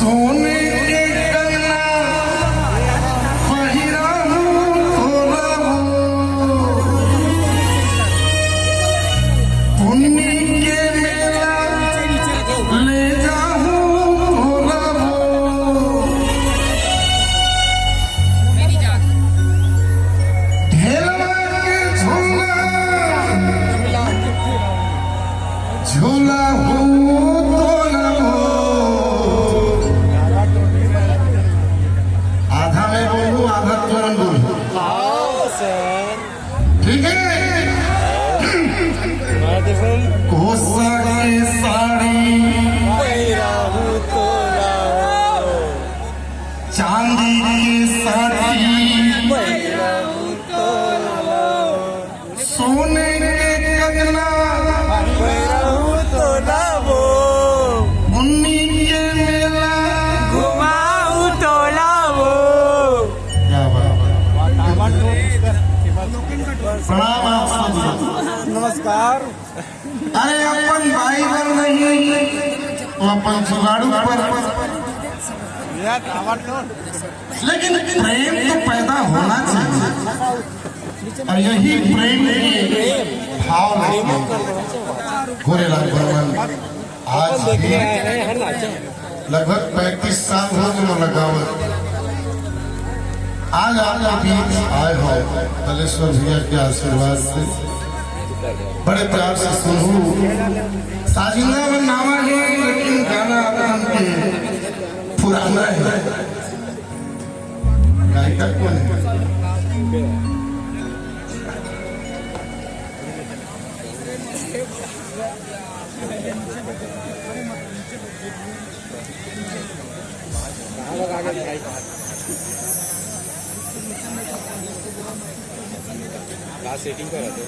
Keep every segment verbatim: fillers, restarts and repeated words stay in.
सोने के कंगना पहिराहूं तोला वो, पुन्नी के मेला ले जाहूं तोला वो। ढेलवा के झूला, झूला हो तोला हो। आधा मैं बोलूं, आधा तुरंत बोलूं। ठीक है। कोसा के साड़ी, चांदी के साड़ी, सोने के कंगना, पहिराहूं तोला वो, पुन्नी के मेला घुमाहूं तोला वो। क्या बात है। प्रणाम आप सबको। नमस्कार। अरे अपन बाई बर नहीं, तो अपन जुगाड़ू पर। लेकिन प्रेम तो पैदा होना चाहिए, और यही प्रेम के भाव लेके गोरेलाल बर्मन आज भी लगभग पैंतीस साल हो गए मोला गावत। आज आपके बीच आए हो, कलेश्वर भैया के आशीर्वाद से। बड़े प्यार से सुनहूं। साजिंदा मन नावा है, लेकिन गाना अपन के पुराना है। गायिका कौन है? का सेटिंग करत हे?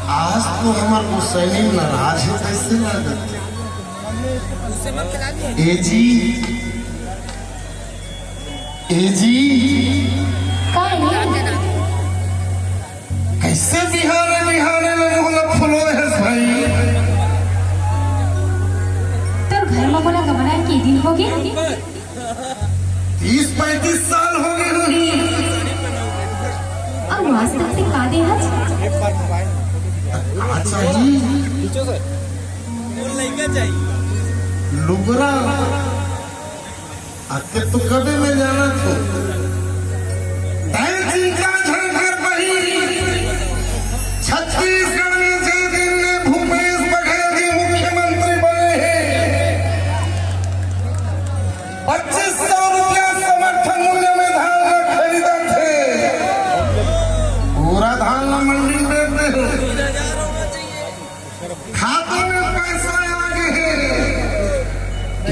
आज तो हमर गुस्सैनी नाराज हे, कैसे लागत? ए जी, ए जी, का हे? कैसे बिहाने बिहाने में मुंह ला फुलोय हस भाई? तोर घर म मोला गमन आए के दिन होगे? तीस पैंतीस साल होगे होही। अउ आज तक ते का दे हस? अच्छा जी। लुगरा। आके तो कभी मैं जाना तो। तैं चिंता झन कर बहिनी। छत्तीसगढ़ में जे दिन ले भूपेश बघेल जी मुख्यमंत्री बने हे, पच्चीस सौ रुपया समर्थन मूल्य में धान ला खरीदत हे। पूरा धान ला मंडी में बेच दे। खाता में पैसा आ गे हे।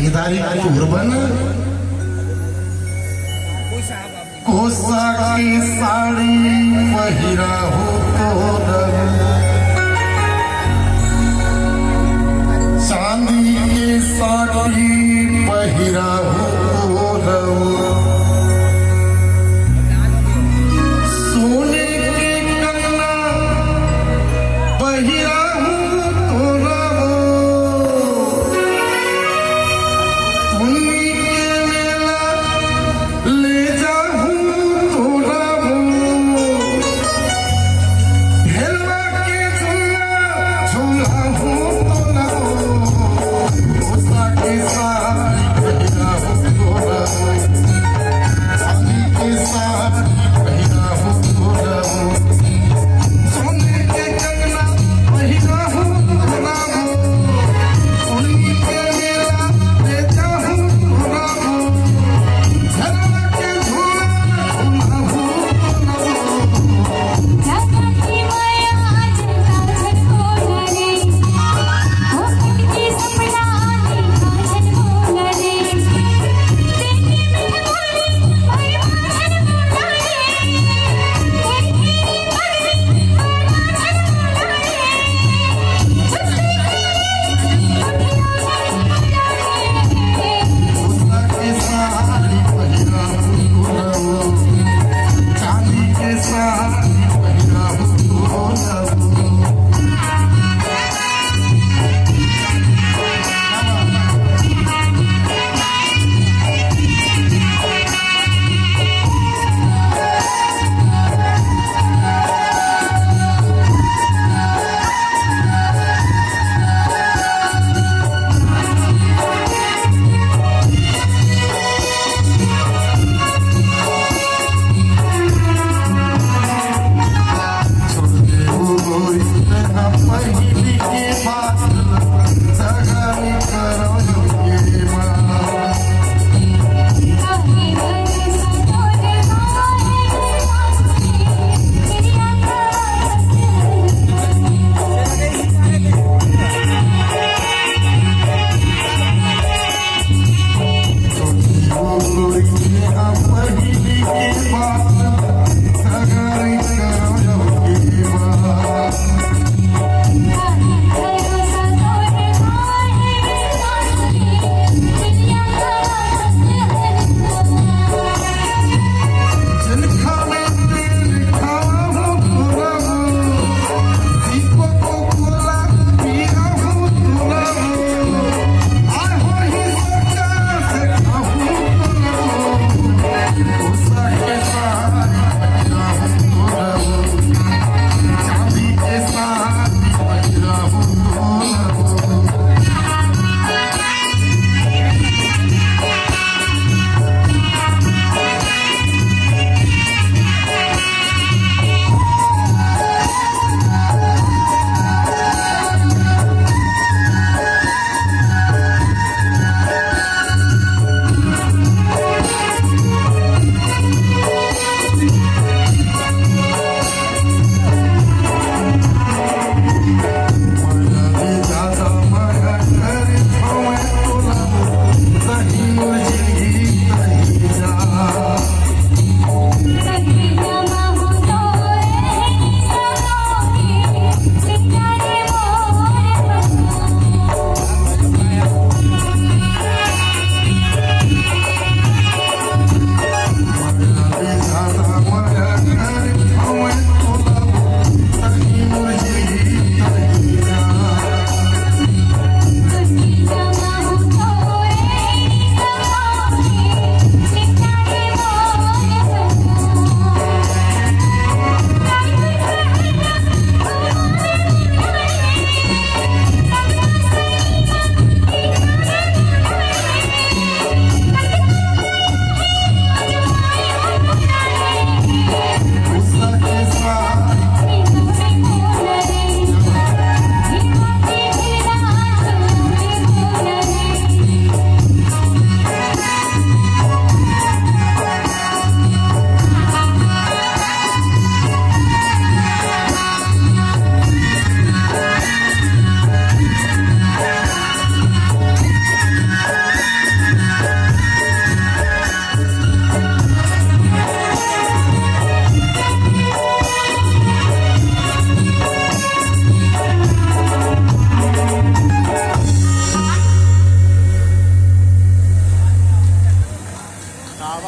इदारी कुर्बन। कोसा के साड़ी पहिरा हो तोर, चांदी के साड़ी पहिरा हो